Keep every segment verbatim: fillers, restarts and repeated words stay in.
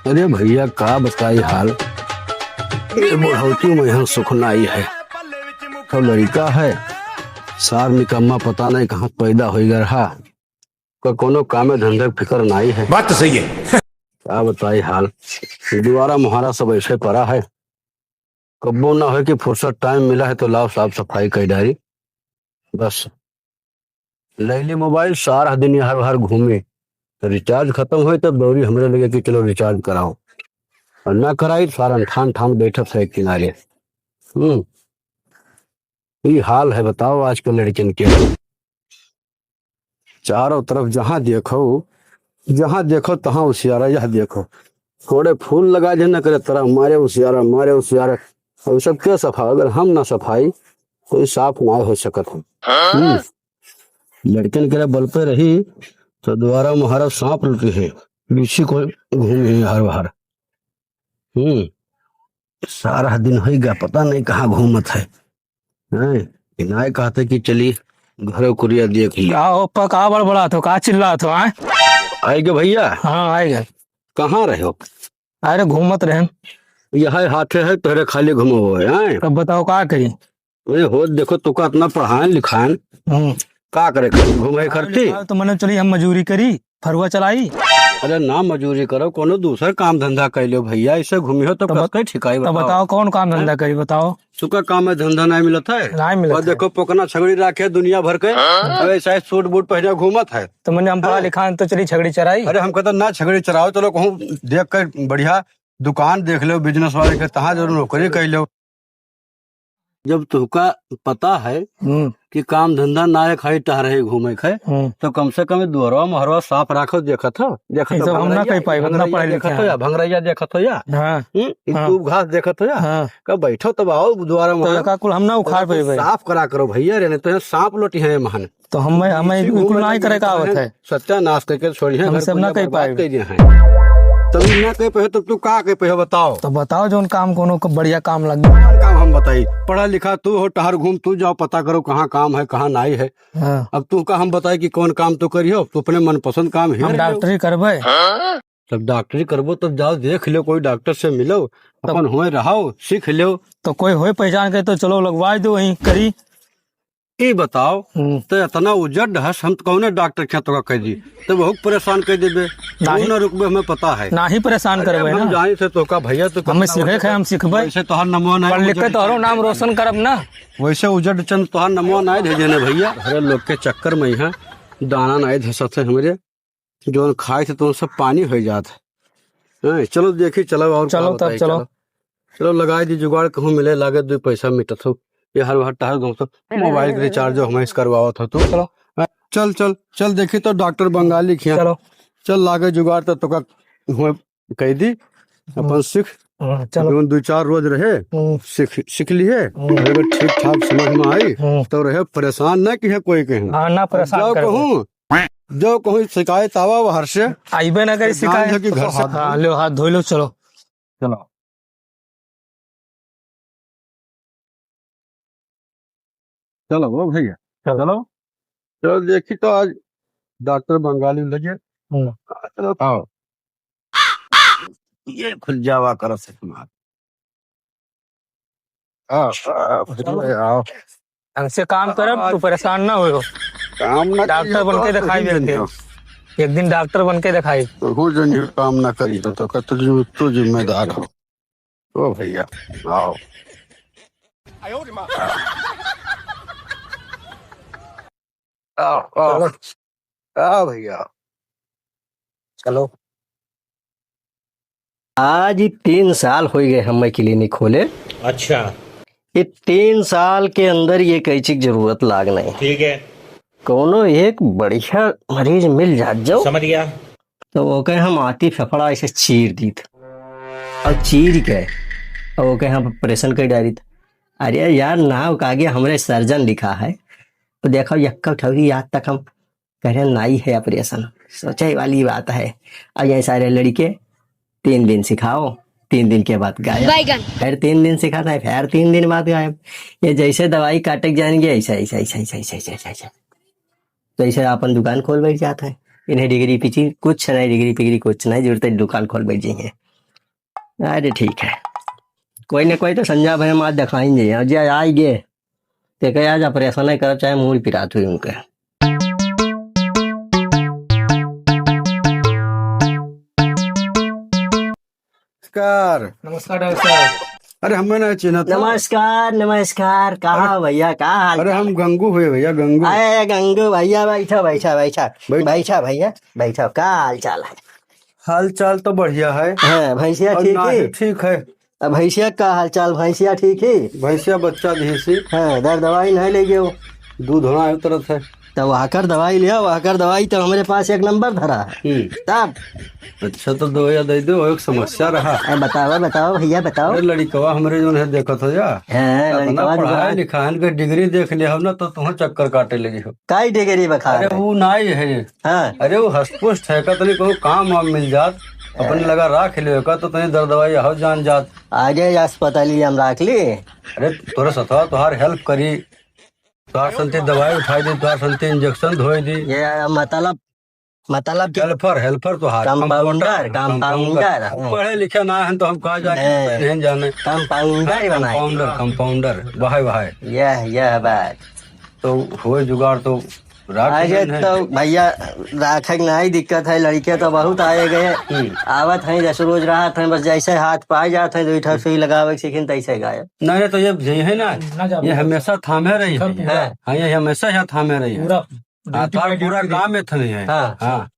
अरे भइया, का बताई हाल, ये बुढ़ौती में यहाँ सुख नाई है। तो लड़िका है, सार निकम्मा पता नहीं कहाँ पैदा होइ गया रहा, का कोनो कामे धंधे के फिकर नाई है। बात तो सही है। का बताई हाल, दुआरा मुहारा सब ऐसे पड़ा है, कब्बो ना होय कि फुर्सत टाइम मिला है तो लाओ साफ सफाई कर डारी। बस, लैली मोबाइल, सारा दिन यहाँ बाहर घूमे, रिचार्ज खतम होय तब दौड़ी हमरे लगे कि चलो रिचार्ज कराओ, और ना कराई, सारा ठान ठान बैठत है किनारे। हम्म, ई हाल है, बताओ, आजकल लड़कियन के। चारों तरफ जहाँ देखो, जहाँ देखो तहाँ उसियारा, यह देखो, थोड़े फूल लगा दे न करे तरह मारे उसियारा, मारे उसियारा। और सब क्या सफा, अगर हम ना सफाई तो ई साफ ना हो सकत है। हम्म। लड़कन के बल पे रही तो दुआरा मुहारा सांप लुटी है, बिच्छी को घूमी है हर बार। हम्म, सारा दिन होई गा, पता नहीं कहाँ घूमत है। हैं? कि नाय कहते कि चली घरे कुरिया देख ली। का हो पा, का बड़बड़ात हो, का चिल्लात हो, आय? आए गे भइया? हाँ, आए गे। कहाँ रहे हो? अरे घूमत रहेन। यह हाथे है तोहरे खाली घुमावो, हैं? तब बताओ का करी? अरे हो देखो, तोका इतना पढ़ाएन लिखाएन, हम्म। का करे, घूमे पढ़ाएन करती? लिखाएन तो मने चली हम मजूरी करी, फरुआ चलाई। अरे ना मजूरी करो, कोनो दूसर काम धंधा कर लो भइया, ऐसे घूमी हो तो तो बत-, कतई ठिकाई तो बताओ। बताओ कौन काम धंधा हैं? करी, बताओ। सुका काम में धंधा नहीं मिलत है। नहीं मिलत और है। देखो पोकना छगड़ी राखे दुनिया भर के, हाँ। अब ऐसा ही सूट बूट पहने घूमत है। तो मने हम पढ़ा हाँ। लिखा तो चली छगड़ी चराई। अरे हम कहते ना छगड़ी चराओ, चलो कहूँ देख कर बढ़िया दुकान देख लो, बिजनेस वाले के तहाँ जरूर नौकरी कर लो। जब तुहका पता है हम्म। कि काम धंधा ना है, खाली टहरे घूमे के, हम्म। तो कम से कम दुअरवा मोहरवा साफ राखो, देखत हो, देखत ई हो, सब हम ना भंगरैया, कर पाइब, इतना भंगरैया पढ़े लिखे देखत हो हैं। या, भंगरैया देखत हो या, हाँ। हम्म, ई हाँ। दूब घास देखत हो या, हाँ। कब बैठो तब आओ दुआरा तो मोहरा, एका कुल हम ना उखाड़ एका कुल पाइबे। साफ करा करो भइया, रे नहीं तो यहाँ सांप लोटी है महन। तो हम, हम इसी बिल्कुल घूमे ना लगे करे का तो आवत हैं, है। सत्यानाश करके छोड़ी है, हम घर सब को ना ये कर बर्बाद पाइबे। कर दिया है। तब ई ना कर पाए, तब तू का कर पाए, बताओ। तो बताओ, जौन काम कोनो को बढ़िया काम लगे। कौन काम हम बताई? पढ़ा लिखा तू हो, टहर घूम तू, जाओ पता करो कहाँ काम है, कहाँ नाई है। हाँ। अब तू का हम बताई कि कौन काम तू करियो, तू अपने मनपसंद काम ही हम करियो। डॉक्टरी करबे। तब डॉक्टरी करबो, तब जाओ देख लो, कोई डॉक्टर से मिलो, तब अपन होए रहो, सीख लो। तो कोई होए पहचान के तो चलो लगवाई दो वहीं करी। ई बताओ, हम्म। तो इतना उजड़ हस, हम तो कौने डॉक्टर के तोका कह दी, तो बहुत परेशान कर देबे। नहीं। तू ना रुकबे, हमें पता है। ना ही परेशान अरे, करबे हम ना। जानी से तोका भइया, तो हमें कितना सीखे उजड़ है, हम सीखबे। वैसे तोहर नमवा ना पढ़ लिख के उजड़ तोहरो के नाम रोशन करब ना। वैसे उजड़ चंद तोहर नमवा ना भेजे ने भइया। अरे लोग के चक्कर में यहाँ दाना ना धसत है हमरे। जौन खाए थे, तो सब पानी हो जात है। हैं, चलो देखी, चलो और का चलो तब, बताई, चलो। चलो। चलो, लगाई दी जुगाड़, कहूँ मिले लागे, दो पैसा मिटत हो। ये हर बार टहर घूमत हो, मोबाइल के रिचार्ज जो हमें करवावत हो तू। चलो। हैं, चल, चल, चल, देखी तो डॉक्टर बंगाली खिया। चलो। चल, लागे जुगाड़ तो तोका हुए कह दी, अपन हम्म। सीख। हाँ, चलो। जौन दो चार रोज रहे, हम्म। सीख, सीख लिए। हम्म। अगर ठीक ठाक समझ में आई, हम्म। तो रहे परेशान ना किहे कोई कहीं। हाँ, ना परेशान जाओ करबे। कहूँ, जो कहूँ शिकायत आवा बाहर से, आइबे ना करी तो जान शिकायत। ले कि घर से हाँ, लो हाथ धो लो, चलो। चलो। चलो, ओ भइया, चलो। चलो। चलो, देखी तो आज डॉक्टर बंगाली लगे। हम्म। चलो, आओ। ये खुल जावा करो से हमार। आओ, आओ, चलो। आओ। हमसे काम करब, आज तू परेशान ना होयो। काम ना डॉक्टर करियो बन के तो देखाई कुछ दिन बेटे। हो। एक दिन डॉक्टर बन के देखाई। तो कुछ दिन काम ना करी तो, तो कत तू जिम्मेदार हो। ओ भइया, आओ। आओ, आओ। चलो। आओ भइया। चलो। आज ई तीन साल होइ गए हमें क्लिनिक खोले। अच्छा। ई तीन साल के अंदर ये कैंची के जरूरत लाग नहीं। ठीक है। कौनो एक बढ़िया मरीज मिल जात जाओ। समझ गया। तो ओके हम आती फेफड़ा ऐसे चीर दीत। और चीर के, और ओके हम ऑपरेशन कर डालित। अरे यार, नाव का आगे हमरे सर्जन लिखा है। तो देखो, यक्का ठौरी आज तक हम कह रहे, "नाई है ऑपरेशन।" सोचे वाली बात है। अब ये सारे लड़के तीन दिन सिखाओ, तीन दिन के बाद गायब। बैगन। फिर तीन दिन सिखाता है, फिर तीन दिन बाद गायब। ये जैसे दवाई काटे के जाएंगे, ऐसा, ऐसा, ऐसा। तो ऐसे अपन दुकान खोल बैठ जाता है। इन्हें डिग्री पिची कुछ नहीं, डिग्री पिग्री कुछ नहीं, जरूरत है दुकान खोल बैठ जाइए। अरे ठीक है, कोई ना कोई तो संजय भाई हम आज दिखाई नहीं, और जे आई गे, ते कहे आज ऑपरेशन ही करब, चाहे मूड़ पिरात हुई उनके। नमस्कार। नमस्कार डॉक्टर साहब। अरे, हमें ना चिन्हत हो। नमस्कार, नमस्कार। कहाँ अरे, भैया, का हाल अरे, चाल हम है? गंगू हुए भैया, गंगू। अरे, गंगू भैया, बैठो, बैठो, बैठो। बैठ। बैठो भैया, बैठो। का हाल चाल है? हाल चाल तो बढ़िया है। हाँ, भैंसिया और ठीक ना है? ही ठीक है। अब भैंसिया का हाल चाल, भैंसिया ठीक है? भैंसिया बच्चा दिहिसी। हाँ, दर दवाई नहीं ले गयो। दूध होना है तरफ है। तो वहकर दवाई लिया, वहकर दवाई तो हमरे पास एक नंबर धरा है। हम्म। तब? अच्छा, तो दवाइया दे दो, एक समस्या रहा। ए, बताओ, बताओ भैया, बताओ। अरे, लड़िकवा हमरे जोन है, देखत हो जा। हाँ, इतना लड़िकवा पढ़ाया दुकान लिखा है, इनके डिग्री देख लिया हो ना, तो तुम्हें चक्कर काटे लगी हो। काई डिग्री बखा अरे, है? वो नाई है। हाँ। अरे, वो हस्तपुष्ट है का, तनी कोनो काम वाम मिल जात, अपने हाँ। लगा राख ले का, तो तनी दर दवाई हो जान जात। आगे अस्पताल ही हम राख ली। अरे, तोरे सथवा तोहार help करी। तोहार संती दवाई उठाई दी, तोहार संती injection धोई दी। ये मतलब, मतलब कि helper, helper तोहार, compounder, compounder, compounder। Compounder। हाँ। पढ़े लिखे ना हैं तो हम कहाँ जाने, नहीं। नहीं जाने। Compounder हाँ, बनाए। Compounder, compounder, वाह, वाह। यह, यह बात। तो हुए जुगाड़ तो राख अरे लेन है। तो भैया, राखे के नहीं दिक्कत है, लड़के तो बहुत आए गए। हम्म। आवत हैं, जैसे रोज रहत हैं, बस जैसे हाथ पाए जात हैं, दुई ठो सुई लगावे के सीखिन, तैसे गायब। नहीं, नहीं, तो ये यही है ना, ना जाओ। ये हमेशा थामे रही है। सब पूरा। हाँ, ये हमेशा यहाँ थामे रही है। पूरा हाँ, duty थोड़ा पे पूरा duty। काम में थने है। हाँ। हाँ।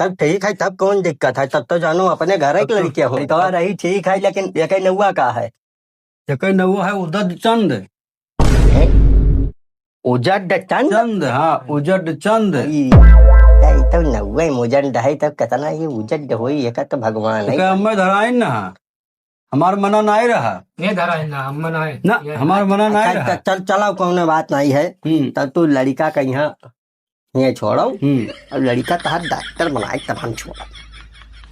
तब ठीक है, तब कौन दिक्कत है? तब तो जानो अपने घर के तब तो लड़के हो। तब तो रही ठीक है, लेकिन एक नौवा का है? एक नौवा है उदद चंद। हैं? उजड चंद? चंद, हाँ, उजड चंद। ई, ई तो नौवे उजड है, तब कितना ये उजड होई, एका तो भगवान है। एका हमें धराइन ना। हमार मना नाई रहा। ये धरा है ना, हम मना है। ना, ये हमार मना नाई अच्छा, रहा। चल, चलाओ, कौनो बात नहीं है। हम्म। तब तू लड़िका का यहाँ, ये छोड़ो। हम्म। अब लड़िका तहार डॉक्टर बनाए तब हम छोड़ो।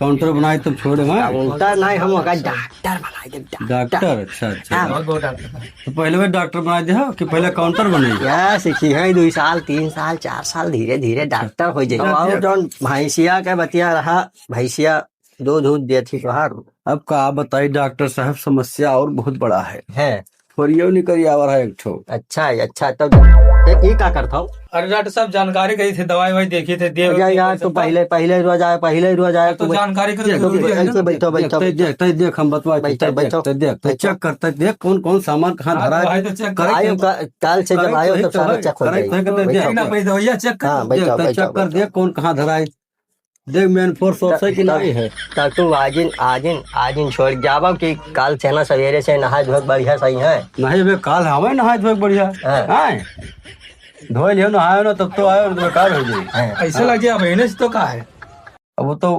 Counter बनाए तब छोड़े, हाँ? Counter नहीं, हम ओका डॉक्टर बनाए देब, डॉक्टर। डॉक्टर, अच्छा, अच्छा। हाँ। बहुत, बहुत डॉक्टर है। तो पहले भी डॉक्टर बनाए दे हो कि पहले counter बने? क्या सीखी है, दो साल, तीन साल, चार साल, धीरे धीरे अच्छा। डॉक्टर हो जाए। अच्छा। और जौन भैंसिया के बतिया रहा, भैंसिया दूध, दूध देत ही तोहार। अब का बताई डॉक्टर साहब, समस्या और बहुत बड़ा है। है। थोड़ियो निकल आवा रहा एक ठो। अच्छा है, अच्छा, तब ए, ई का करत हो? अरे डॉक्टर साहब, जानकारी कही थे, दवाई ववाई देखी थे, दे भैया, दे यार, पैसा तू था। पहले, पहले रोज आए, पहले रोज आए, अब तो तू जानकारी के देख, जरूरी है ना। ऐसे बैठो, बैठो। देख, देख, देख, देख, हम बतवा बैठो, देख, बैठो, देख, देख, बैठो। Check करते, देख, कौन, कौन सामान कहाँ हाँ, धरा तो है, है, तो check check करते। आयो, का-, काल से जब करे आयो, तो तब तो सारा है, check हो करे जाएगी। तो है, देख, बैठो, ना, बैठो। भाई, दवाइया check कर। हाँ, बैठो, देख, तो बैठो, check कर, बैठो। देख, कौन कहाँ धरा है। देख, main force तब, सही कि तब, नहीं है? तब तू आजिन, आजिन, आजिन छोड़ जाबो कि काल से ना सवेरे से नहाए धोए बढ़िया सही है। नहीं बे, काल हमें नहाए धोए बढ़िया। हाँ। हैं? धोए लियो, नहाए ना, तब तो आयो, तो बेकार हो जाई। हाँ। ऐसे लगे, अब इन्हें से तो का है? अब वो तो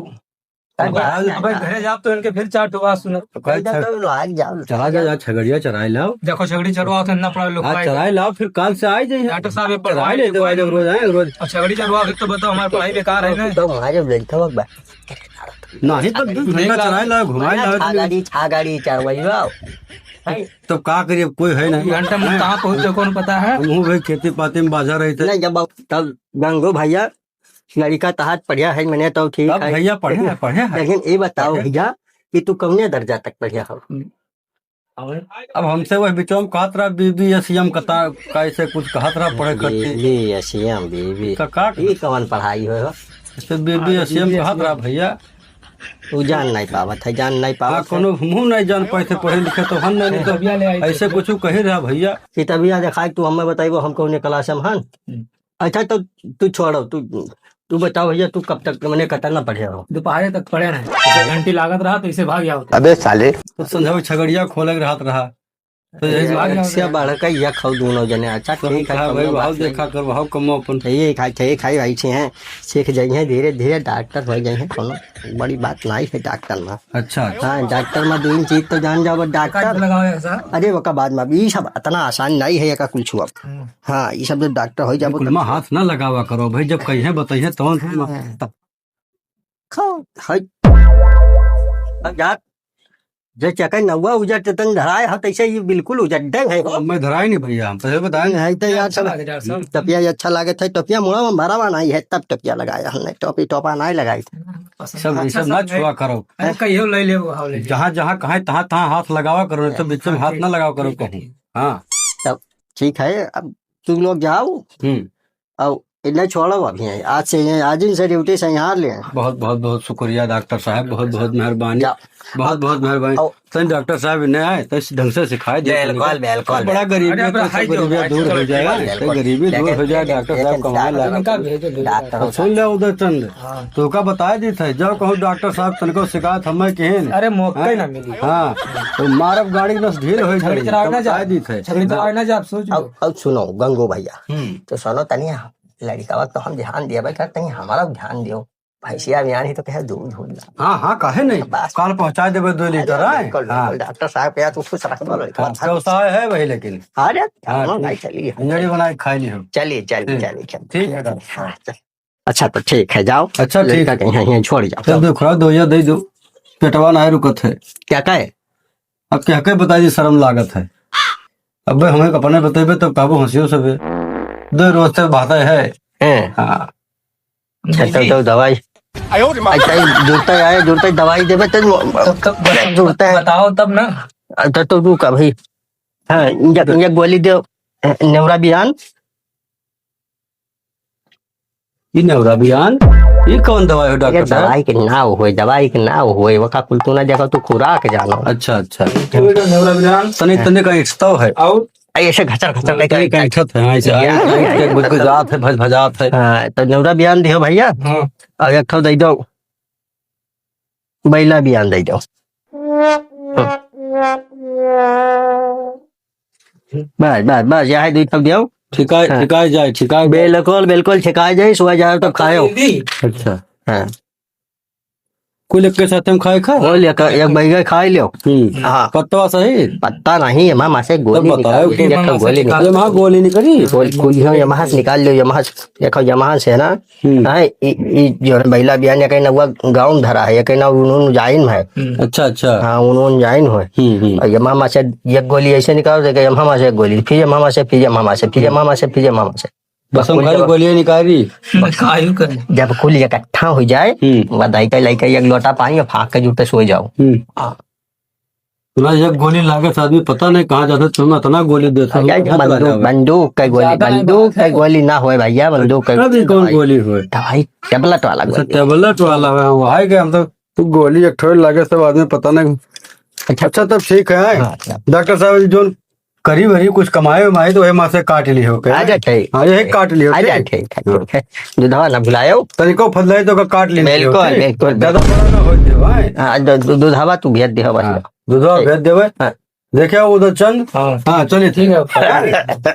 अब अब आज, अब घरे जाब तो इनके फिर चार ठो बात सुनब। तो कहे कह दे छग-, तो आज जाओ। चला जा, जा छगड़िया चराए लाओ। देखो छगड़ी चरवाओ तो ना पड़ा लोग आज भाई। चराए लाओ, फिर काल से आ जाइए। डॉक्टर साहब, ये चराए पढ़ाई ले, दवाई जब रोज आए, रोज। और छगड़ी चरवाओ तो बताओ, हमारी पढ़ाई बेकार है ना। तो हमारे लड़का बा-, नहीं तो दो घंटा चराए लाओ, घुमाए लाओ। छागाड़ी, छागाड़ी चरवाई लाओ। तो का करिए, कोई है नहीं। घंटा में कहाँ पहुँचे, कौन पता है? हम भाई खेती पाती में बाझा रहे थे। नहीं, जब तब गंगू भैया लड़िका तहार पढ़िया है, मने तो ठीक तब है। भैया पढ़े लेकिन, है, पढ़े है। लेकिन ये बताओ पढ़े। भैया कि तू कौने दर्जा तक पढ़िया हो? अब हमसे वह बिचवा में कहत रहा, बीबी एसीएम कता, कैसे कुछ कहत रहा पढ़े करती। बीबी एसीएम, बीबी। का, का ई कौन पढ़ाई हो? इसे बीबी अरे एसीएम बीबी कहत रहा एसीएम। भैया। तू जान नहीं पावत है, जान नहीं हाँ, पावत है। कोनो मुँह नहीं जान पाए थे पढ़े लिखे तो हम नहीं, नहीं तो किताबिया ले आई ऐसे थे। कुछ कही रहा भैया। किताबिया दिखाए, तू हमें बताइबो, हम कौने क्लास में हन? हम्म। अच्छा, तो तू छोड़ो, तू, तू बताओ भैया, तू कब तक, मने, कतना पढ़े हो? दोपहरे तक पढ़े रहे, घंटी लागत रहा तो इसे भाग जाओ। अबे साले। तो संझा छगड़िया खोले के रहत रहा, तो यही से भाग जाओ। से बढ़ के यह खाओ दोनों जने। अच्छा, तो ठीक है, कहा, भाई, कौनो भाव बात नहीं। देखा कर, भाव कमो अपन। ठीक है, ठीक है, भाई, से हैं, सीख जाइए, धीरे धीरे डॉक्टर हो जाइए, कोनो बड़ी बात नहीं है डॉक्टर में। अच्छा, अच्छा। हाँ, डॉक्टर में दो तीन चीज तो जान जाओ, डॉक्टर। लगाओ ऐसा। अरे, ओका बाद में, ई सब इतना आसान नहीं है, एका कुछ हुआ। हम्म। हाँ, ई सब जो डॉक्टर हो जाबो कुल में तब हाथ ना लगावा करो भाई, जब कहिए बताइए तब हम हाँ। तब खाओ, हाय। अब यार, जैसे कहीं नौवा उजर ते तन धराए हो, तैसे ये बिल्कुल उजर डंग है हो। मैं धराए नहीं भैया, हम पहले बताएं। नहीं तो यार, अच्छा सब लगे डॉक्टर साहब। टोपिया ये अच्छा लागे थे, टोपिया मुड़ा में भरा हुआ नहीं है, तब टोपिया लगाया हमने, टोपी टोपा नहीं लगाई थे। पसंद सब, ये अच्छा सब ना सब है। छुआ करो। अरे कहियो ले ले, वो ले ले। जहाँ, जहाँ कहे, तहाँ, तहाँ हाथ लगावा करो, नहीं तो बीच में हाँ, हाथ ठीक, ना लगावा करो ठीक है, कहूँ। ठीक। हाँ। तब ठीक है, अब तुम लोग जाओ। हम्म। और इन्हें छोड़ो अभी, आज से, ये आज ही से ड्यूटी से यहाँ ले। बहुत, बहुत, बहुत शुक्रिया डॉक्टर साहब, बहुत, बहुत मेहरबानी। जा। बहुत, बहुत मेहरबानी। और तनी डॉक्टर साहब इन्हें आए, तो इस ढंग से सिखाए दे बिल्कुल, तनी। बिल्कुल, बड़ा बिल्कुल। गरीबी अरे, है, तो अब सब हाई गरीबी जोड़ा, दूर चलो, हो जाए, बिल्कुल, तो बिल्कुल। गरीबी दूर लेकिन, हो जाए, लेकिन, डॉक्टर साहब लेकिन कमाए डॉक्टर लागे। इनका भेजो, भेजो। डॉक्टर और सुन ले उदय चंद, हाँ। तो का बताए दी थे, जब कहूँ डॉक्टर साहब तनको शिकायत हमें केहन। अरे, मौका ही हाँ, ना मिली। हाँ, तो मारब गाड़ी नस ढील हो झगड़ी जाई, चलावे ना जा, बताए दी थे। झगड़ी चलावे ना जा, आप सोच अब, लो। अब सुनो गंगू भैया, हम्म। तो सुनो तनिया, लड़िकवा तो हम ध्यान दिया भाई, तनी हमारा ध्यान दियो। भैंसिया भी आनी तो कहे दूध, दूध ला। हाँ, हाँ, काहे नहीं? बस। काल पहुँचा देबे दो लीटर, अरे, आए? बिल्कुल, हाँ। बिल्कुल, डॉक्टर साहब के यहाँ तू खुश रख दो, हाँ, लड़िकवा। व्यवस्था है भाई, लेकिन। अरे, हाँ, हाँ, ठीक। नहीं, चलिए। इंजरी बनाए खाई लियो। चलिए, चलिए, हम्म। चलिए, चलिए। ठीक है, डॉक्टर। हाँ, चलिए। अच्छा, तो ठीक है, जाओ। अच्छा, ठीक। लड़का के यहाँ, यहाँ छोड़ जाओ। चल, दो खुराक दो, या दे दो। पेटवा ना रुकत है। क्या कहे? अब क्या कहे, बता दी, शर्म लागत है। अबे हमें अपने बतेबे तो कहबो हंसियो सबे। दो रोज से बात है। हैं। हाँ। अच्छा, तो, तो दवाई। आयो रे माँ। अच्छा, जुड़ता है, आए, जुड़ता है, दवाई देबे तो तब, तब बस जुड़ता है। बताओ तब ना। अच्छा, तो रुक अभी। हाँ, ये, ये गोली दो, नेवरा बियान। ई नेवरा बियान, ई कौन दवाई हो ये डॉक्टर साहब? दवाई के नाव होए, दवाई के नाव होए, वका कुल तू ना देखो, तू खुराक जानो। अच्छा, अच्छा। ये तो नेवरा बियान। तने, तने का एक सौ है। और? आ, ऐसे घचर, घचर हाँ, लेके तने का आई। ऐंठत है, हाँ, ऐसे या। आई, आई, आई, बिल्कुल जात है, भज-, भजात है। हाँ, तो नेवरा बियान दियो भैया। हाँ। और एक ठो दे दो। बैला बियान दे दो। बस, बस, बस, यही दुई ठो दियो। ठिकाए, हाँ। ठिकाए जाए, ठिकाए जाए। बिल्कुल, बिल्कुल, ठिकाए जाए, सुबह जाओ तब खाओ। अच्छा। हाँ। कुल एक के साथ हम खाए खा? कुल एक, एक बैगे खाए लियो। हम्म। हाँ। पत्तवा सही? पत्ता नहीं, एमा मासे गोली तब बताओ निकाल, कि एक ठो गोली निकाल। एमा गोली निकली? गोली, कुल एमा से निकाल लियो, एमा से, देखो, एमा से है ना, हम्म। हाँ, ई, ई जो है बैला बियान, एके नौवा गाँव में धरा है, एके नौ उनउन जाइन है। हम्म। अच्छा, अच्छा। हाँ, उनउन जाइन है। हम्म, हम्म। और एमा मासे एक गोली ऐसे निकाल देके, एमा मासे एक गोली, फिर एमा मासे, फिर एमा मासे, फिर एमा मासे, फिर एमा मासे। बस हम कुल खाली जब गोलियां निकाली। कायू करे। जब कुल इकट्ठा हो जाए, हम्म। बधाई का लइका एक लोटा पानी और फाँक के जुटे सो जाओ। हम्म। हाँ। ना, एक गोली लागे से आदमी पता नहीं कहाँ जाता, तुम इतना गोली देता हो, अरे, हाथ बंदूक, राजा। बंदूक का गोली, ज्यादा नहीं बंदूक बात का है। गोली ना होए भैया, बंदूक का अभी कौन गोली। गोली होए? भाई, tablet वाला अच्छा, गोली। Tablet वाला है, वो है कि हम तो, तू गोली एक ठो लागे सब आदमी पता नहीं। अच्छा। अच्छा, तब ठीक है। हाँ, अच्छा। डॉक्टर साहब, जो करी भरी कुछ कमाए उमाए तो वही माँ से काट ली हो के। अच्छा, ठीक। हाँ, यही काट ली हो अच्छा, के। ठीक है, हाँ। ठीक है। दूधवा ना भुलायो। तनिको फदलाई तो ओकर काट लेने बिल्कुल, हो के। बिल्कुल, ज्यादा बिल्कुल। बड़ा ना हो दे भाई। हाँ, दू-, दू-, दूधवा तू भेज दे, बस। हाँ, दूधवा ठीक। भेज देवे। हाँ। देखे हो उधर चंद? हाँ। हाँ, चलिए, ठीक है।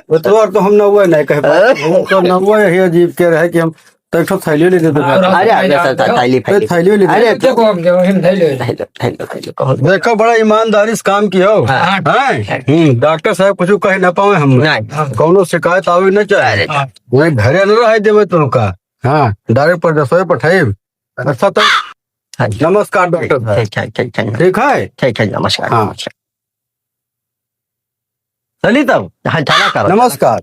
वो तो, और तो हम ना हुआ नहीं कहे पाए। हाँ। वो तो ना हुआ यही अजीब के रहे कि हम तो एक ठो थैली ले लेते हाँ, हैं। अरे, अरे, अरे, थैली, ए, थैली। थैली ले अरे, लेते। देखो, हम जो, हम थैली ले लेते। थैली, थैली, थैली, कहो। देखो, बड़ा ईमानदारी से काम कियो। हाँ। हाँ? हम्म, डॉक्टर साहब कुछ कहे ना पावे हम। नहीं। हाँ। कौनो शिकायत आवे ना चाहे। अरे। हाँ। वहीं घरे न रहे देवे तो का। हाँ, direct परदेसवे पठाइब। अच्छा तो हाँ जी। नमस्कार डॉक्टर साहब। ठीक, ठीक, ठीक, ठीक। ठीक है? ठीक है, नमस्कार, हाँ। नमस्कार। चली तब। हाँ, चला करो। नमस्कार।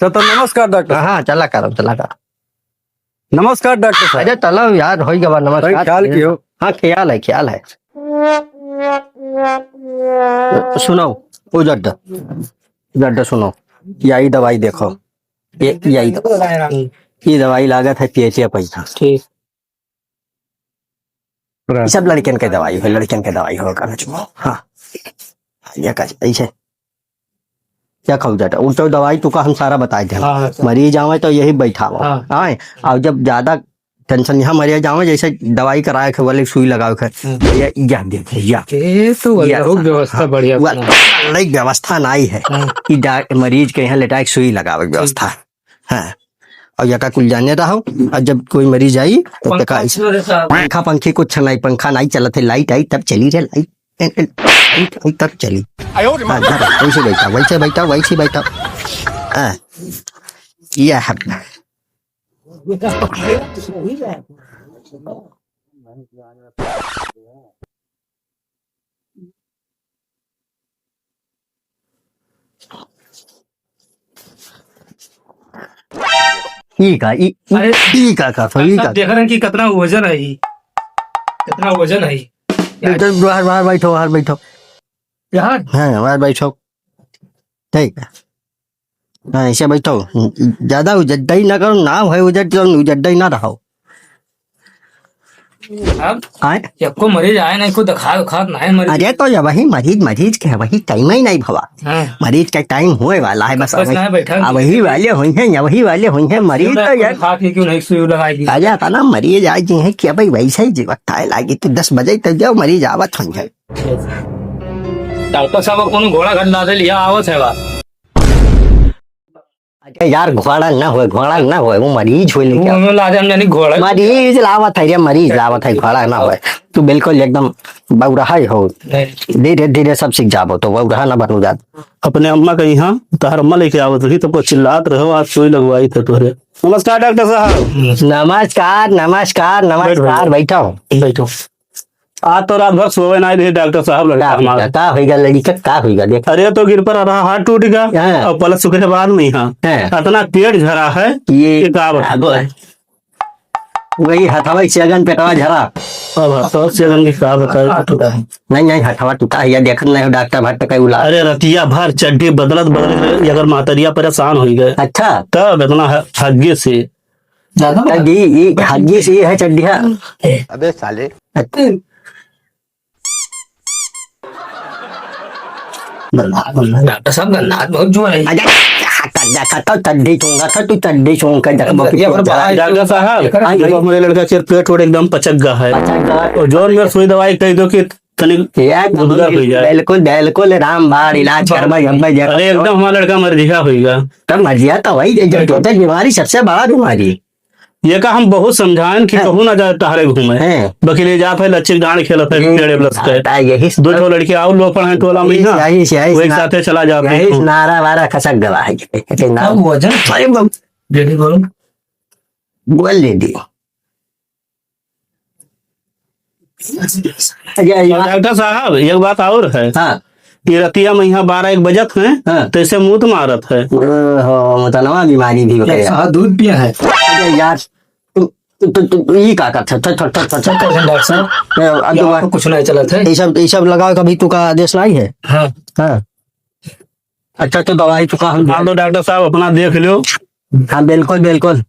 तो, तो नमस्कार डॉक्टर। हाँ, हाँ, चला करो, चला करो। नमस्कार डॉक्टर साहब। अरे, चलो यार, हो गया नमस्कार। भाई, ख्याल कियो। हाँ, ख्याल है, ख्याल है। सुनो, ओ जड्डा, जड्डा सुनो, या ई दवाई देखो, ये, या ई दवाई, ये दवाई लागत है पेटिया पैसा। ठीक। ये सब लड़कन के दवाई हो, लड़कन के दवाई हो, कहना चाहिए। हाँ। ये का, ऐसे। क्या खाऊ जाता? उल्टा दवाई तो का हम सारा बताए दे। हाँ, हाँ, सर। मरीज आवे तो यही बैठाओ। हाँ। आए, और जब ज्यादा tension यहाँ मरीज आवे, जैसे दवाई कराए के वाले सुई लगावे के, हम्म। ये, ये देख, या। ये तो ये अलग व्यवस्था हाँ, बढ़िया वो अपना। अलग व्यवस्था नहीं है। हाँ। कि डा-, मरीज के यहाँ लेटाए के सुई लगावे के व्यवस्था। हाँ। और यका कुल जाने रहो, और जब कोई मरीज आई, तो पंखा देखा ऐसे, क्यों रे साहब? पंखा पंखी कुछ नहीं, पंखा नहीं चलत है, light आई तब चली रे, light, ए, ए, light आई तब चली। आयो रे माँ। हाँ, धर, वैसे बैठा, वैसे बैठा, वैसे बैठा। हाँ, ये है। ई का, ई, ई, अरे, ई का, का, ई का? देख रहे हैं कि कितना वजन है ई, कितना वजन है ई। इधर बाहर, बाहर बैठो, बाहर बैठो। यहाँ? हाँ, बाहर बैठो। ठीक है। हाँ, ऐसे बैठो। ज्यादा उजड्डई ना करो, ना होए उजड्डई, उजड्डई ना रहो। अब आए? एको मरीज आए नहीं, को दिखा, दिखात नहीं मरीज। अरे तो जब वही मरीज, मरीज के वही टाइम ही नहीं भवा। हाँ। मरीज का टाइम होए वाला है, बस बस वही, ना बैठा। अब वही वाले होई हैं, या वही वाले होई हैं, मरीज तो यार। खा के क्यों नहीं सुई लगाई दी? आ जाता ना मरीज, आज जी है कि भाई वैसे ही जीवत खाए लागी, तो दस बजे तक जाओ, मरीज आवत होई है। डॉक्टर साहब, कौन घोड़ा घंटा से लिया आवत है बा? अरे यार, घोड़ा ना होए, घोड़ा ना होए, वो मरीज होए लेके वो आओ। हमें लाजे हम जानी घोड़ा। मरीज लावत है रे, मरीज लावत है, घोड़ा ना होए। तू बिल्कुल एकदम बौराहा ही हो। नहीं। धीरे धीरे सब सीख जाबो, तो बौराहा ना बनू जात। अपने अम्मा के यहाँ तोहर अम्मा लेके आवत रही, तो चिल्लात रहो, आज सुई लगवाई थे तोहरे। नमस्कार डॉक्टर साहब। नमस्कार, नमस्कार, बैठ भैया। नमस्कार, बैठो। बैठो। आज तो रात भर सोवे नाहीं रहे डॉक्टर साहब, लड़का का हमारा। होइगा, का होइगा लड़का, का होइगा? देख। अरे तो गिर पर रहा, हाथ टूट गया। हाँ। और पलक सुखे बाद में ही, हाँ। हाँ। इतना पेट झरा है ये कि का बताऊं। वही हथवा से अगन पेटवा झरा। अब हथवा से अगन की का बताऊं। नहीं, नहीं, हथवा टूटा है, या देखत नहीं हो डॉक्टर भट्ट का उला। अरे रतिया भर चड्डी बदलत बदलत अगर मातरिया परेशान हो गए। अच्छा। तब इतना ह-, हग्गे से। ज्यादा तब ई, ई हग्गी से ई है चड्डिया। अबे साले। अच्छा। गंधात, गंधात। डॉक्टर साहब, गंधात बहुत जोर है। अरे, देखा, देखा, तो चड्डी चूंगा था, तू चड्डी चूंग के देखबो कि ये अगर तू बाहर डॉक्टर साहब, एकर हाँ, देखो, मेरे लड़का के पेट वेट एकदम पचक गया है। पचक गया। और जोर में सुई दवाई कह दो कि तनी यार, गुदगर हो जाए। बिल्कुल, बिल्कुल, राम बाण इलाज करवाई, हम भाई देखो। अरे, एकदम हमारा लड़का मर जिया होइगा। तब मर जिया तो वही, जब टोटल बीमारी सबसे बड़ा बीमारी। ये का हम बहुत समझाएन कि हाँ। कहूँ ना जाए टहरे घूमे। हाँ। बकिले जात है, लच्चे डांड खेलत है, ये पेड़े बलस के। हाँ, यही दो ठो लड़के और लोग पढ़े टोला में यही, ना, यही, यही वही ना-, साथे चला जाते यही हैं। नारा वारा खसक गवा है। ये ना- अब वजन अरे बाबू। बेटी बोलो। बोल ले दी। अरे, और डॉक्टर साहब, एक बात और है। हाँ। ये रतिया में यहाँ बारह एक बजत है, हाँ। तो इसे मूत मारत है। ओहो, मुतनवा बीमारी भी होते हैं। साहब दूध पिया है। अरे यार, तू, तू, तू, तू, ई का करत है? ठट, ठट, ठट, ठट, ठट। डॉक्टर साहब, ए, अब ये दोबारा आपको कुछ नहीं चलत है? ये सब, ये सब लगाओ, कभी तू का आदेश नहीं है? हाँ। हाँ। अच्छा, तो दवाई तो का हम हाँ, तो डॉक्टर साहब, अपना देख लो। हाँ, बिल्कुल, बिल्कुल।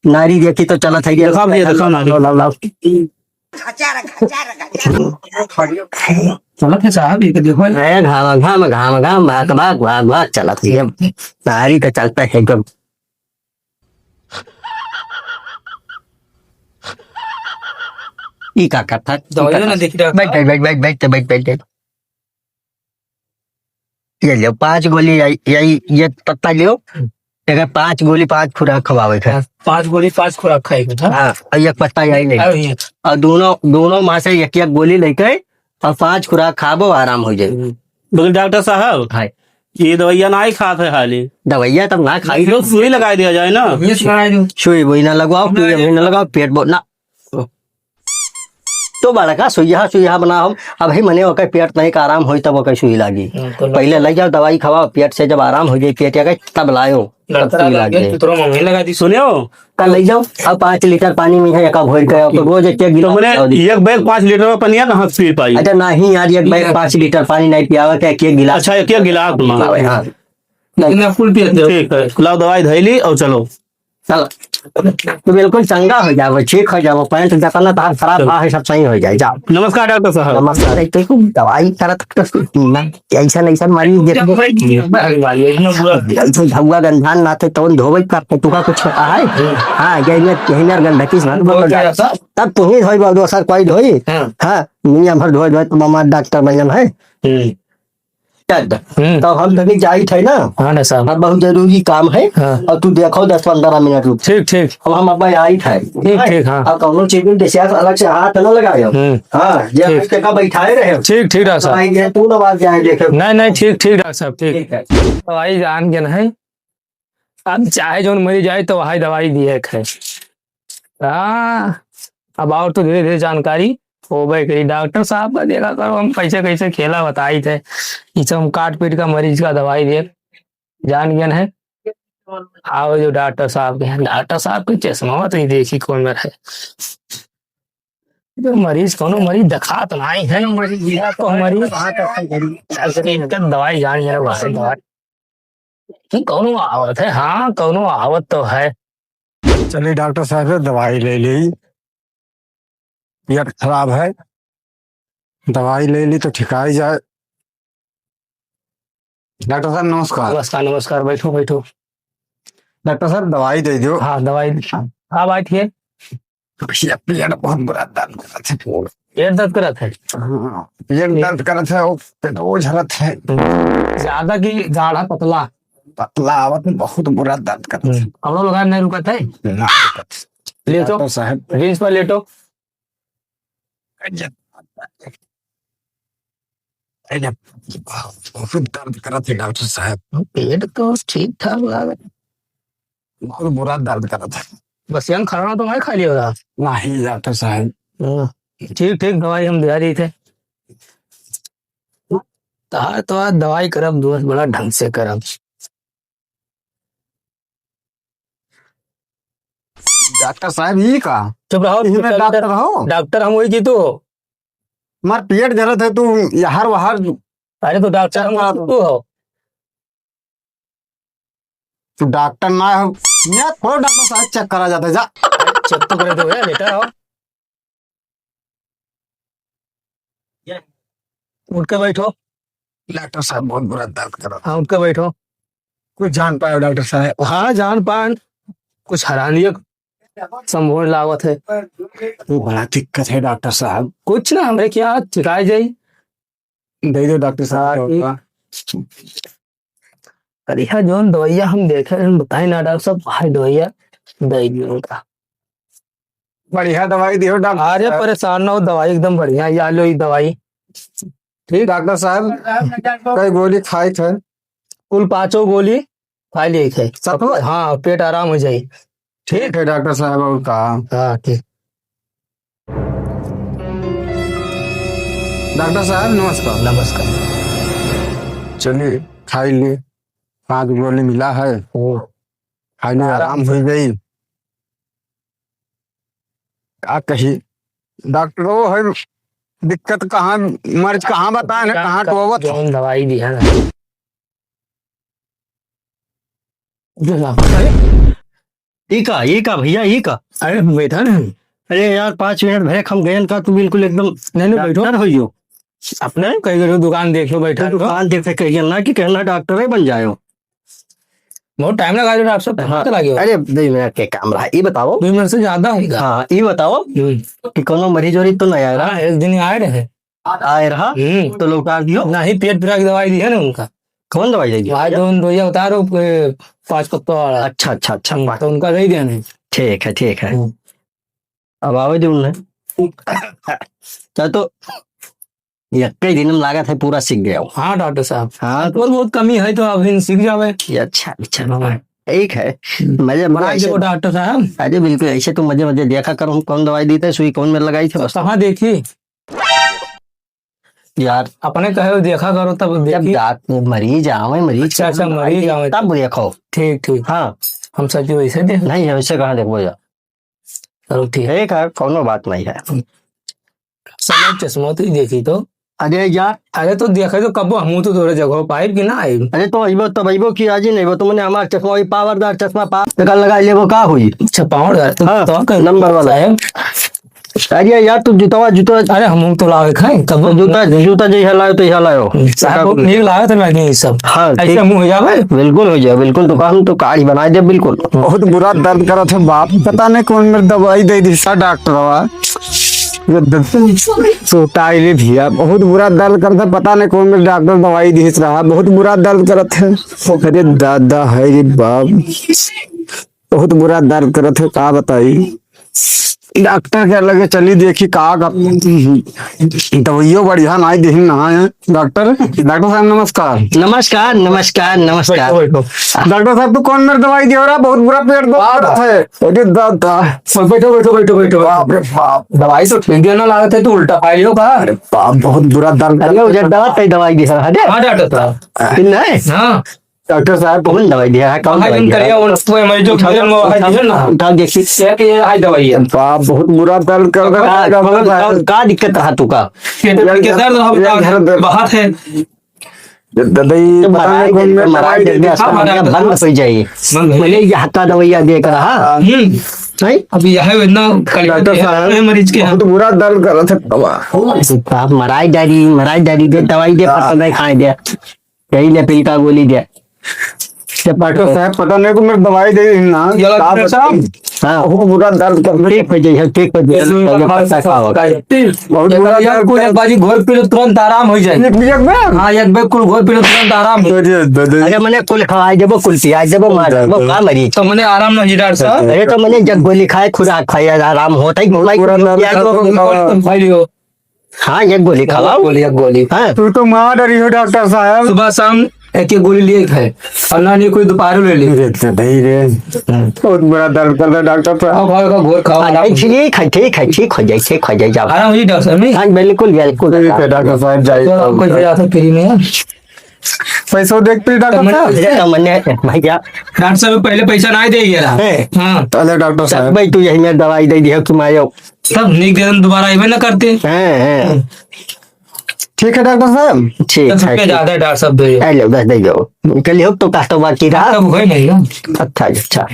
नारी देखी तो चलत है, देखा भैया, देखा नारी। लाओ, लाओ, लाओ। चलत है साहब, ये तो देखो। ए, घाम, घाम, घाम, घाम, भाग, भाग, भाग, भाग चलत है। नारी तो चलता है एकदम। ई का करता? दवाई ना देखी डॉक्टर। बैठ, बैठ, बैठ, बैठ, बैठ, बैठ, बैठ। ये लो, पाँच गोली, यही, यही, ये पत्ता लियो। हम्म। एकर पाँच गोली, पाँच खुराक खवावे के। हाँ, पाँच गोली, पाँच खुराक खाए के, हाँ? हाँ, और एक पत्ता यही ले। हाँ, भैया। और दोनों, दोनों माँ से एक, एक गोली लेके और पाँच खुराक खाबो, आराम हो जाए। हम्म। लेकिन डॉक्टर साहब, हाँ। ये दवाइयाँ ना ही खात है हाली। दवाइयाँ तब ना खाई। ये सुई लगाई दिया जाए ना। ये सुई लगाई दो। सुई वही ना लगवाओ, ना, सुई ये वही ना लगाओ, पेट बो-, ना। तो बड़का सुइया, सुइया बनाओ, अबही मने ओकर पेट नहीं का आराम होई तब ओकर सुई लागी। हाँ, तो पहले लग ले जाओ, दवाई खवाओ, पेट से जब आराम हो जाए, पेट के तब लायो, तब लड़का सुई लगा लाग के जाए। तो तोरा मम्मी लगा दी। सुनियो, कल ले जाओ, अब पाँच लीटर पानी में है, एक घोर के, तो रोज एक, एक तो गिलास मने पियाओ दी। एक बैग पाँच लीटर का पानी है, कहाँ से पी पाई? अच्छा, नहीं यार, एक बैग पाँच लीटर पानी नहीं पियावे के, एक, एक गिलास। अच्छा, एक, एक गिलास में। पियावे, हाँ। लेकिन आप कुल पियत हो। ठीक है, लाओ दवाई धैली और चलो। चलो, तो बिल्कुल चंगा हो जाओ, ठीक हो जाओ, पैंट जतना तहार खराब चलो। बा है, सब सही हो जाए, जाओ। नमस्कार डॉक्टर साहब। नमस्कार, एक तो दवाई करत तो ना, ऐसा नहीं सर, मरीज देखो। भाई, भाई, इतना बुरा। ऐसे धुआ गंधान ना थे, तौन धोवे का, तुका कुछ पता है? हाँ, ये, ये, यही मेरे गंधकी से बहुत ज्यादा। तब तुही धोई, बहुत दोसर कोई धोई। हाँ। हाँ, दुनिया भर धोई, धोई, तो मामा डॉक्टर बनियन है। हम्म। तब हम्म। तो हम तनी जाइत है ना। हाँ ना साहब। अब बहुत जरूरी काम है। हाँ। और तू देखो दस पन्द्रह मिनट रुक। ठीक, ठीक। अब हम अब आइत है। ठीक, ठीक, हाँ। अब कौनो चीज में जैसे आप अलग से हाथ न लगायो। हम्म। हाँ, ये ठीक। हाथ के का बैठाए रहे हो। ठीक, ठीक, डॉक्टर साहब। आई गए, तू ना बात जाए देखे। नहीं, नहीं, ठीक, ठीक, डॉक्टर साहब, ठीक। ठीक है। तो आई जान के नहीं। अब चाहे जौन मरी जाए तो वही दवाई दिए के है। हाँ, अब और तो धीरे धीरे जानकारी होबे करी। डॉक्टर साहब का देखा करो, हम कैसे कैसे खेला बताई थे, ये सब हम काट पीट का मरीज का दवाई दे। जान गयन है। आओ जो डॉक्टर साहब के हैं, डॉक्टर साहब के चश्मा तो ही देखी कौन मेर है। जो मरीज, कौनो मरीज दिखात नाई है, मरीज, या तो मरीज, इनका दवाई जान गया भाई, दवाई। कि कौनो आवत है? हाँ, कौनो आवत तो है। चलिए डॉक्टर साहब, दवाई ले ली, पेट खराब है, दवाई ले ली तो ठिकाई जाए। डॉक्टर साहब, नमस्कार। नमस्कार, नमस्कार, बैठो, बैठो। डॉक्टर साहब, दवाई दे दो। हाँ, दवाई। हाँ, बात ये। भैया, पेट बहुत बुरा दर्द करत है। पेट दर्द करत है? हाँ, पेट ठीक। दर्द करत है, वो पेट वो झरत है। ज्यादा की गाढ़ा पतला? पतला आवत में बहुत बुरा दर्द करत है। हम्म, कपड़ो लगाए नहीं रुकत है? ना रुकत। लेटो। डॉक्टर साहब। जींस पर लेटो। अरे, बहुत दर्द करत है डॉक्टर साहब। पेट तो ठीक ठाक लागत। बहुत बुरा दर्द करत है। बस यंग खाना तो मैं खा लिया था। नहीं डॉक्टर साहब। हाँ, ठीक, ठीक, दवाई हम दे रही थे। तार तो आज दवाई करब, दोस्त, बड़ा ढंग से करब। डॉक्टर साहब, ई का? चुप रहो, इही में चुप रहो। डॉक्टर हो? डॉक्टर हम वही की तू हो। हमार पेट जरत है, तू यहाँ वहाँ। अरे तो डॉक्टर हम वही की तू हो। तू डॉक्टर ना हो। मैं थोड़ा डॉक्टर साहब चेक करा जाता है, जा। चेक तो करे दो यार, लेटा रहो। उठ के बैठो। डॉक्टर साहब, बहुत बुरा दर्द कर रहा। हाँ, उठ के बैठो। कुछ जान पाए डॉक्टर साहब? हाँ, जान पाए। कुछ हैरानी संभव लागत है। वो बड़ा दिक्कत है डॉक्टर साहब। कुछ ना, हमरे क्या चिकाई जाई। दे दो डॉक्टर साहब, हाँ, ठीक। बढ़िया जौन दवाइया हम देखे रहन, बताई ना डॉक्टर साहब, हाय दवाइया दे दियो उनका। बढ़िया दवाई दियो डॉक्टर अरे साहब। परेशान ना हो, दवाई एकदम बढ़िया, या लो ई दवाई। ठीक। डॉक्टर साहब, कई गोली खाई थे? कुल पाँचों गोली खा लिए थे। सब? हाँ, पेट आराम हो जाई। ठीक है डॉक्टर साहब, और का? हाँ, ठीक। डॉक्टर साहब, नमस्कार। नमस्कार। चलिए, खाई ले, पाँच गोली मिला है, ओ। खाई ले, आराम आराम हो जाई। का कही, डॉक्टरो है, दिक्कत कहाँ, मर्ज कहाँ बताए, कहाँ टोवत? जौन दवाई दिया ना। अरे, ई का, ई का भैया, ई का? अरे, बैठा ना। अरे यार, पाँच मिनट भरे हम गयन का, तू बिल्कुल एकदम नहीं, नहीं, बैठो। डॉक्टर हो यो। अपने कहीं करो दुकान देख लो, बैठा तो लो। दुकान देख के कहिए ना कि कहना डॉक्टर ही बन जायो। बहुत टाइम लगा दो आप सब, हाँ। कहाँ लगे हो? अरे, दो मिनट के काम रहा। ई बताओ। दो मिनट से ज्यादा होगा। हाँ, ई बताओ हम्म। कि कोनो मरीज वरीज तो नहीं आया ना? हाँ, एक दिन आए रहे। आए रहा, हम्म। तो लौटा दियो। नहीं, पेट पिरा की दवाई दी है ना उनका। कौन दवाई दे दिया? भाई, जो उन भैया बता रहे हो, ए, पाँच पत्ता वाला। अच्छा, अच्छा, अच्छा, हम्म, पाँच। तो उनका दे दिया नहीं। ठीक है, ठीक है। हम्म। अब आवे दे उन्हें। चाहे तो यक्के दिन में लागत है पूरा सीख गया हो। हाँ, डॉक्टर साहब। हाँ, तो थोड़ी बहुत कमी है तो अभी सीख जावे। ये अच्छा, अच्छा। हाँ। ठीक है। हम्म। मजे, मजे बनाई ऐसे देबो डॉक्टर साहब। अरे बिल्कुल, ऐसे तो मजे, मजे देखा करो, हम कौन दवाई दी थे, सुई कौन में लगाई थे, बस। कहाँ देखी? यार। अपने कहे हो देखा करो तब जब देखी। दांत में मरीज आवे, मरीज अच्छा, अच्छा, मरीज आवे। तब देखो। ठीक, ठीक। हाँ। हम सब जो वैसे देख नहीं, वैसे कहाँ देखबो यार? चलो, ठीक। ठीक है, कौनो बात नहीं है। सब चश्मा तो ही देखी तो। अरे यार। अरे तो देखे तो कबो हमहू तो तोरे जगह पाइब कि ना आइब? अरे तो अइबो तब अइबो कि आज ही नहीं, वो तो मैंने हमार चश्मा वही पावरदार चश्मा पा-, कल लगा लेबो का हुई? अच्छा, पावरदार तो, हाँ, तो कर नंबर वाला। साहब। अरे यार, तू जूतावा, जूता। अरे, हम तो लावे खाए, तब जूता, जूता जैसा लायो, तैसा लायो। साहब, बहुत नीक लागत है, लेकिन ये सब। हाँ, ऐसे ठीक। मुंह हो जावे? बिल्कुल हो जाए, बिल्कुल। तो हम तो काढ़ी बनाए दे, बिल्कुल। बहुत बुरा दर्द करत है बाप, पता नहीं कौन मेरे दवाई दे दी सा डॉक्टरवा। ये दर्द सुताई रे भैया, बहुत बुरा दर्द करत है, पता नहीं कौन मेरे डॉक्टर दवाई दी रहा, बहुत बुरा दर्द करत है। अरे दादा, है रे बाप। बहुत बुरा दर्द करत है, का बताई। डॉक्टर के लगे चली, देखी का, का दवाइयो बढ़िया नाई देहिन ना है। डॉक्टर, डॉक्टर साहब नमस्कार। नमस्कार, नमस्कार, नमस्कार। बैठो, बैठो। डॉक्टर साहब, तू कौन मेरे दवाई दियो रहा? बहुत बुरा पेट दर्द करत है। अरे दादा। बैठो, बैठो, बैठो, बैठो। बाप रे बाप। दवाई तो ठीक देना लागत है, तू उल्टा पाई लियो का? अरे बाप, बहुत बुरा दर्द अरे, करत है। उधर दवा, तई दवाई दी है, हटे। हाँ, डॉक्टर साहब। नहीं? हाँ। डॉक्टर साहब, कौन दवाई दिया है? कौन हाँ, दवाई जिन दिया है? करिए, उन, वो मरीजों के उठाओ, लिए वो है, उठाओ, है ना? उठाओ, देखिए। क्या कि ये है दवाई है। बाप, बहुत बुरा दर्द कर रहा है, का, डॉक्टर का, साहब। का, का दिक्कत रहा तू का? पेट में दर्द रहा, ये दर्द। बाहर है। ये दवाई तो पता महाराज, नहीं कौन में महाराज दवाई दे दे, दिया। हाँ, महाराज। बंद हो जाए। बंद हो जाए। मैंने ये हत्ता दवाइया दे कर रहा। हम्म। नहीं? अभी यह है ना, डॉक्टर साहब, मरीज के यहाँ। बहुत बुरा दर्द कर रहा था बाबा। आप महाराज डारी, महाराज डारी दे, दवाई दे, हाँ। पता नहीं खाए दे। यही ले पिल का गोली दे। जब डॉक्टर साहब, पता नहीं को मेरे दवाई दे दी ना। ये डॉक्टर साहब। हाँ। बहुत बुरा दर्द कर रहा है। ठीक हो जाइए, ठीक हो जाइए। ये ये पत्ता खाओ। बहुत बुरा दर्द कुल कर एक बाजी घोर पी लो, तुरंत आराम हो जाए। एक, एक बार? हाँ, एक बार कुल घोर पी लो, तुरंत आराम हो जाए। अरे, दे, दे, दे। अरे, मैंने कुल खवाई देबो, कुल पियाई देबो, मार देबो, का मरी? तो मैंने आराम नहीं, डॉक्टर साहब। अरे, तो मैंने जब गोली खाए, खुराक खाए, आराम होता ही, पूरा दर्द खत्म। खाई लियो। हाँ, एक गोली खवाओ। गोली, एक गोली। हाँ। तू तो मार रही हो, डॉक्टर साहब। सुबह शाम एक, एक गोली लिए खाए, और ना नहीं कोई दोपहर ले ले। अरे, तो नहीं रे। बहुत बुरा दर्द कर रहा है, डॉक्टर साहब। खाओ, खाओ, खाओ, घोर खाओ, हाँ, आराम। ठीक है, ठीक है, ठीक हो जाए, ठीक हो जाए, जाओ। आराम हो जाए, डॉक्टर साहब, नहीं? हाँ, बिल्कुल, बिल्कुल। ठीक है, डॉक्टर साहब, जाइए। तो आपको इधर आता फ्री में है। पैसा देखते ही, डॉक्टर साहब। तो मैंने, भैया। डॉक्टर साहब, पहले पैसा ना ही दे, ये रहा। है। हाँ। पहले डॉक्टर साहब। भाई, तू यही में दवाई दे दिया, तुम आयो। तब निक दिन दोबारा अइबे न करते। हैं, हैं। ठीक है डॉक्टर साहब। ठीक है। दस रुपया ज्यादा है डॉक्टर साहब, दे। ए लो, दस दे दो। कल हो तो काटो बाकी रहा। तब होए नहीं ना। अच्छा, अच्छा।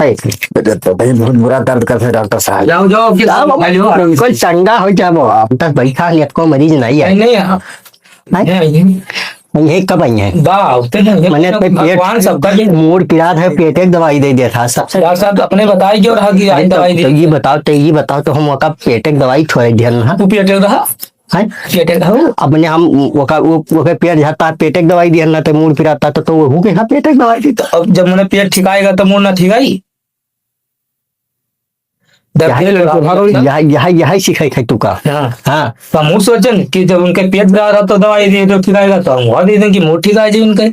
है। तो भाई बहुत बुरा दर्द करते हैं डॉक्टर साहब। जाओ, जाओ, आपके जाओ, साथ खा लो। बिल्कुल चंगा हो जाओ आप। दस बैठा, नहीं, आपको मरीज नहीं है। नहीं, नहीं, आप नहीं? नहीं, नहीं। ये कब आई है? बा, होते हैं, ये मने तो पे पेट भगवान सबका दे। मूड़ पिरात है, पेटे के दवाई दे दिया था सबसे। डॉक्टर साहब अपने बताई जो रहा कि आज अरे तो, दवाई दी। तो ये बताओ, तो ये बताओ, तो हम ओका पेटे के दवाई छोड़ दिया ना। तू पेटे रहा? हैं? पेटे रहा? अपने हम ओका, वो, ओके पेट झरता, पेटे के दवाई दिया ना, तो मूड़ पिराता, तो, तो वो के यहाँ पेटे के दवाई दी। तो अब जब मने पेट ठिकाएगा, तो मूड़ ना ठिकाई? दर्द यही, ये लड़का भागो ना। यही, यही, यही सिखाई खाई तू का। हाँ। हाँ। तो हम सोचन कि जब उनके पेट दर्द रहा तो दवाई दे तो ठीक आएगा, तो हम वहाँ दे दें कि मूड़ ठीक आ जाए उनके।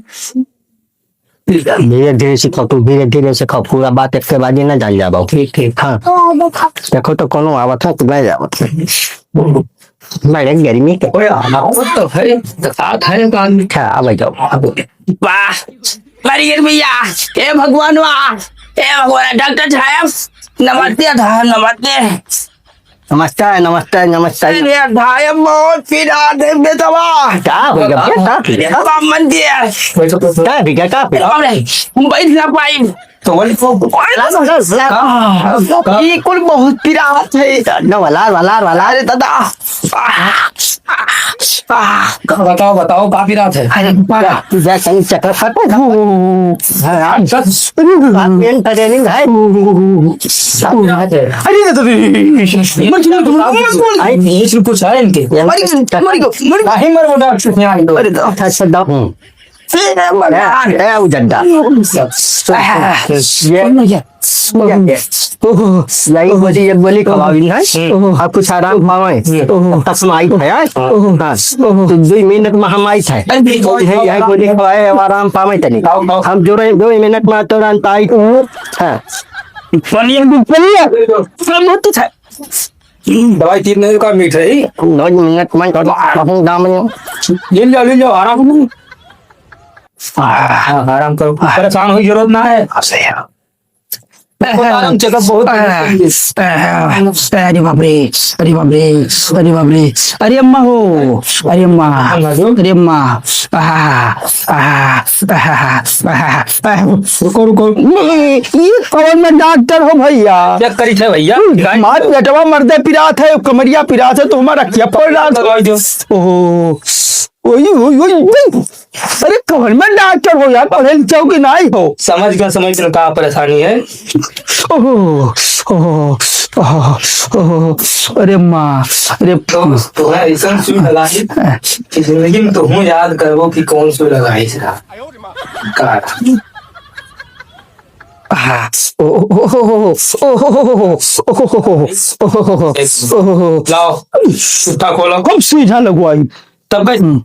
धीरे धीरे से खाओ, तू धीरे धीरे से खाओ, पूरा बात एक के बाद ही ना जान जाबो। ठीक, ठीक। हाँ। देखो तो कोनो आवत है कि नहीं आवत है। बड़े गर्मी के। ओए, आवत तो है, तो साथ है काम। अच्छा, अब जाओ, अब। वाह। अरे भैया, हे भगवान वाह, हे भगवान, डॉक्टर साहब, नमस्ते था, नमस्ते। नमस्ते, नमस्ते, नमस्ते। अरे भाई, बहुत पीड़ा दे बेटवा। का हो गया, का? बाप मन दिया। का हो गया, का? अरे, हम बैठ ना पाई। तो वही को ला, ला, ला, ला। आह, का? ये कुल बहुत पीड़ा है। न वाला, वाला, वाला। अरे दादा। आह, आह, आह। बताओ, बताओ, का पीड़ा है? अरे बा, तू जा कहीं चक्कर खा। हाँ, हाँ। बस। पेन ट्रेनिंग है। का पीड़ा है? अरे दादा, मत, मत, मत, मत। आई, कुछ है इनके। मर गयो, मर गयो, मर गयो। नहीं मर, वो डॉक्टर से यहाँ आए दो। अरे दादा। अच्छा, अच्छा, दादा। हम्म। ए, ए, ए, उजड्डा। ये, ये, ये। ओहो। यही गोली, एक गोली खवावी ना। हम्म। अब कुछ आराम पावे। हम्म। तब तक हम आई थे, हाँ? ओहो। हाँ। ओहो। तो दो मिनट में हम आई थे। अरे, यही, यही गोली खवाए, अब आराम पावे तनी। खाओ, खाओ। हम जो रहे, दो मिनट में तुरंत आई। हाँ। पनिया, पनिया। सब होते थे। दवाई तीन दिन का मीठ है। दो मिनट में तो कहूँ दाम नहीं। ले जाओ, ले जाओ, आराम करो। हाँ, आराम करो। परेशान होई जरूरत ना है। अब सही है। बहुत आराम, चेकअप बहुत। अरे बाप रे, अरे बाप रे, अरे बाप रे, अरे अम्मा हो, अरे अम्मा, अरे अम्मा, आहा, आहा, आहा, आहा, आहा। रुको, रुको। ये, ये कौन में डॉक्टर हो भैया? चेक करी थे भैया। हमार पेटवा मर्दे पिरात है, कमरिया पिरात है, तो हमारा क्या पड़ रहा था? दवाई दो। ओहो, ओई, ओई, ओई, ओई। अरे कौन में डॉक्टर हो यार, पढ़े लिखे हो कि नहीं हो? समझ गया, समझ गया, का परेशानी है? ओहो, ओहो, ओहो, ओहो, अरे माँ, अरे दोस्त, तोहरा ऐसन सुई लगाई कि जिंदगी में तोहू याद करबो कि कौन सुई लगाई से रहा। का? हाँ। ओ, ओ, लाओ, जूता खोलो। हम सीधा लगवाई। तब कैसे? हम्म।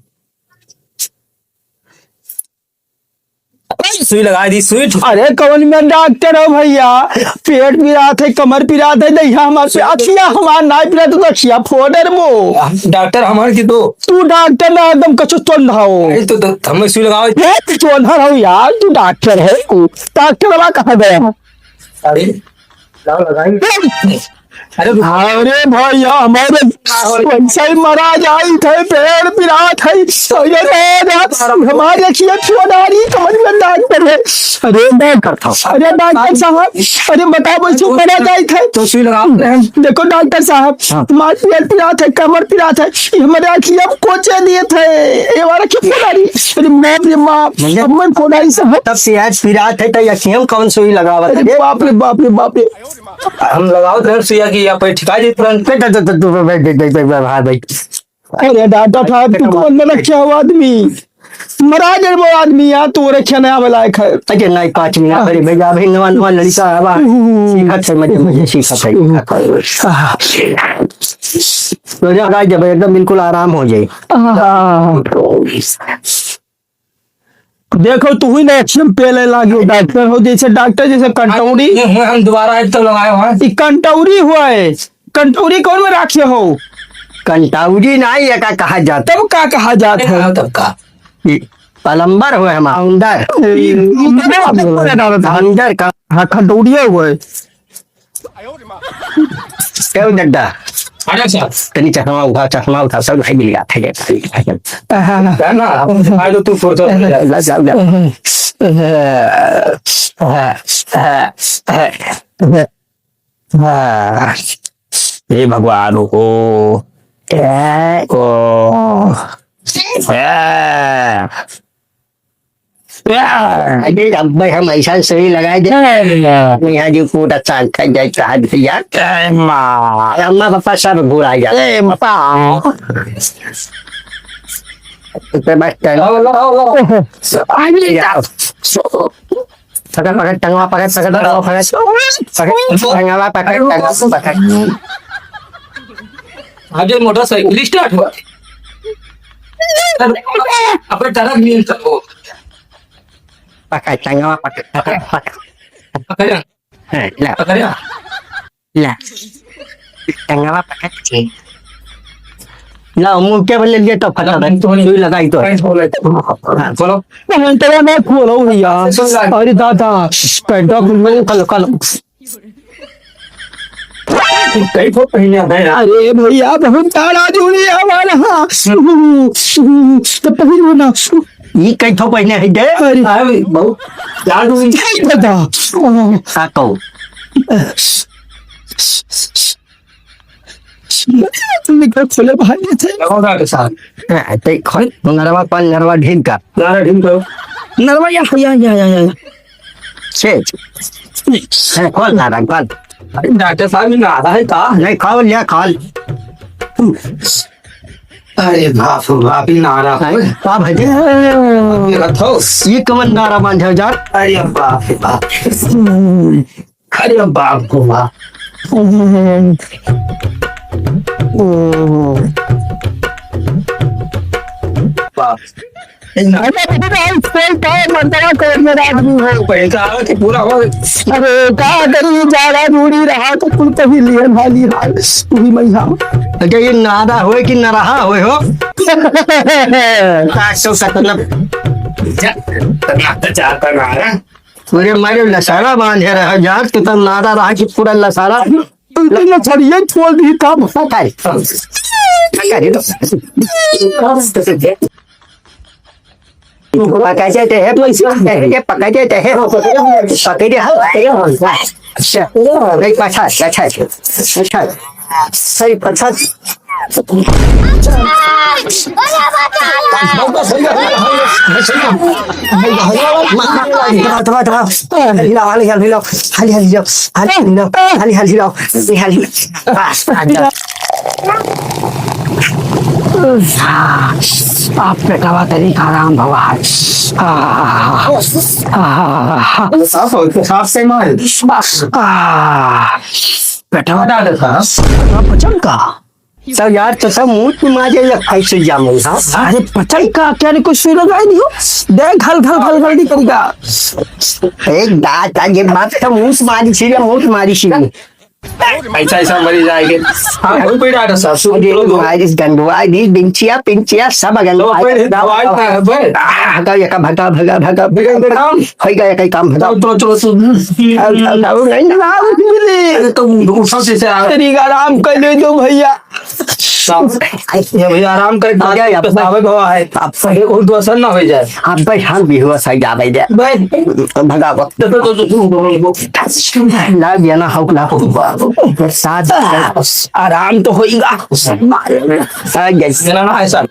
सुई लगाइ दी, सुई ठो-, अरे कौन में डॉक्टर हो भइया? पेट पिरात है, कमर पिरात है, दहिया हमार पे, अखिया हमार नाहीं पिरात, तो अखिया फोड़ देबो। डॉक्टर हमार की तो। तू डॉक्टर ना, एकदम कछु चोंधा हो। अरे तो, तो हमें सुई लगाओ। ए, तू चोंधा हो यार, तू डॉक्टर है, तू डॉक्टर वाला कहाँ गया? अरे, लाओ लगाई। अरे, अरे भइया, हमारे पैसा ही मरा जाई थे, पेट पिरात है। अरे रे रे, हमारे अखिया फोड़ डारी, कमर में डारी पर है। अरे डॉक्टर साहब, अरे बताओ, वैसे मरा जाई थे। तो सुई लगाओ। देखो डॉक्टर साहब, हाँ। हमारे पेट पिरात है, कमर पिरात है, ये हमारे अखिया कोचे दिए थे, ये हमारे अखिया फोड़ डारी। अरे बाप रे बाप, भैया, अब मैं फोड़ डारी साहब। तब से आज पिरात है, तो ये अखिया में कौन सुई लगावत है? अरे बाप रे बाप रे बाप रे। हम लगावत रहे सुइया की, या पे ठिका जी तुरंत। देख, देख, देख, देख, भाई, देख, देख, देख, भाई, भाई। अरे डॉक्टर साहब, तू कौन में रखे हो आदमी? मरा गए वो आदमी यार, तू रखे नया वाला एक है। अरे नहीं, पाँच मिनट, अरे भैया, अभी नवा, नवा लड़का आवा। हम्म। सीखत है, मजे, मजे सीखत है। हम्म। तो जब आ जाबे, एकदम बिल्कुल आराम हो जाए। हाँ। देखो, तू ही ना एक्शन पेले लागियो, डॉक्टर हो, जैसे डॉक्टर, जैसे कंटौड़ी। हम, हम दोबारा आज तो लगाए हुआ। ई कंटौड़ी हुआ है, कंटौड़ी कौन में राखे हो? कंटौड़ी ना, ये का कहा जाता? तब का कहा जाता है? तब का? ई प्लम्बर हुए हम, अंदर। ए, अंदर का। हाँ, कंटौड़िया हुआ है। ए, ओ दद्दा। अरे सर। तनी चश्मा उठा, चश्मा उठा, सब भाई मिल गया था, ये भाई, भाई। हाँ, हाँ। है ना? आज तो तू सोच। ला, ला, ला। हे भगवान, ओ, ए, ओ, ए। अरे, अब भाई हम ऐसा सुई लगाए दे। ए, यहाँ जो पूरा चाल खा जाए, कहा भैया। ए, माँ। अरे, अम्मा पापा सब भुला जाए। ए, माँ। तो बस चल। लो, लो, लो। अरे, जाओ। पकड़, पकड़, टंगवा पकड़, पकड़, टंगवा पकड़। पकड़, टंगवा पकड़, टंगवा पकड़। आज ये मोटरसाइकिल स्टार्ट हुआ। अपने ट्रक नहीं चलो। पकड़, टंगवा पकड़, पकड़, पकड़। पकड़। हाँ, ला। पकड़। ला। टंगवा पकड़ के। ला, मुंह के बल ले तो फटा दे। तो नहीं। सुई लगाई तो। पैंट खोलो। हाँ। खोलो। पैंटवा ना खोलो भैया। सुई लगा। अरे दादा, पैंटवा खोलो, खोलो, खोलो। कई ठो पहिने है यार। अरे भैया, बहुत ताड़ा जुड़ी है हमारा। तो पहिनो ना। ई कई ठो पहिने है दे? अरे। अरे, बहुत ताड़ा जुड़ी। दादा। का कहू? तुमने क्या खोले भाई थे? लगाओ डॉक्टर साहब। हाँ, ते खोल, नरवा कौन, नरवा ढील का? नरवा ढील का। नरवा या, या, या, या, या। छे, छे। हाँ, खोल नारा, खोल। अरे डॉक्टर साहब, ये नारा है का? नहीं, खोल, या खोल। अरे बाप रे बाप, ये नारा है। का भजे? ये रखो। ये कमन नारा बांधे हो यार? अरे बाप रे बाप। अरे बाप को बाप। बाप। अरे, अरे, अरे, कोई तो मर्दवा कोई मेरा आदमी हो। पैसा आवे कि पूरा हो। अरे, का करी, जाड़ा जूड़ी रहा तो कुल कही लियन हाली हाल। तू ही मैया। अच्छा, ये नारा होए कि नरहा होए हो? सात सौ सत्तर। जा, नारा चाहता नारा। पूरे मारे लसारा बांधे रहा यार, कितना नारा रहा कि पूरा लसारा। तुमने छड़िए छोड़ दी था। पकड़। पकड़ दो। पकड़ देते हैं, पकड़ देते हैं, पकड़ देते हैं। पकड़ दे, हाँ, पकड़ दे, हाँ। अच्छा। नहीं, पाछा, अच्छा, अच्छा। सही, पाछा। हिलाओ, हाली, हाली, हिलाओ। हाली, हाली, हिलाओ। हाली, हाली, हिलाओ। हाली, हाली, हिलाओ। हाली, हाली, हिलाओ। बस, आ जा। आ, आप पेटवा तनी आराम भवा। आ, आ, साफ हो, साफ से मार। आ, पेटवा डाल देता। पेटवा पचन का? तो यार, तो सब मुंह पे मारे, ये कैसे जामल, हाँ? अरे, पता ही का, क्या रे, कुछ सुई लगाई दियो। देख, घल, घल, घल, घल, नहीं करेगा। एक दांत आगे बात तो मुंह से मारी छी, मुंह से मारी छी। ऐसा, ऐसा मरी जाएंगे। हाँ, कोई कोई डॉक्टर साहब, सुन अरे, लो, लो। भाई, इस गंडवा, इस बिंचिया, पिंचिया, सब लो, गंडवा। भाई, दवाई का है, भाई। आ, भगा, ये का भगा, भगा, भगा। भगा, भगा। होई गया, कई काम भगा। तो, तो, तो, तो। अब, अब, अब, नहीं, ना, मिले। अरे, तो उठो से, से आ। तेरी आराम कर ले दो, भैया। ये भैया आराम कर, आ गया, आप पछतावे भवा है। आप सही। ये कोई दोसर ना हो जाए। आप भाई हम भी हो सही जा भाई दे। भाई। भगावत। तो, तो, तो, तो, तो, तो। ना गया ना हो ना हो। साथ आराम तो होइगा। आ गया। मेरा ना है सर।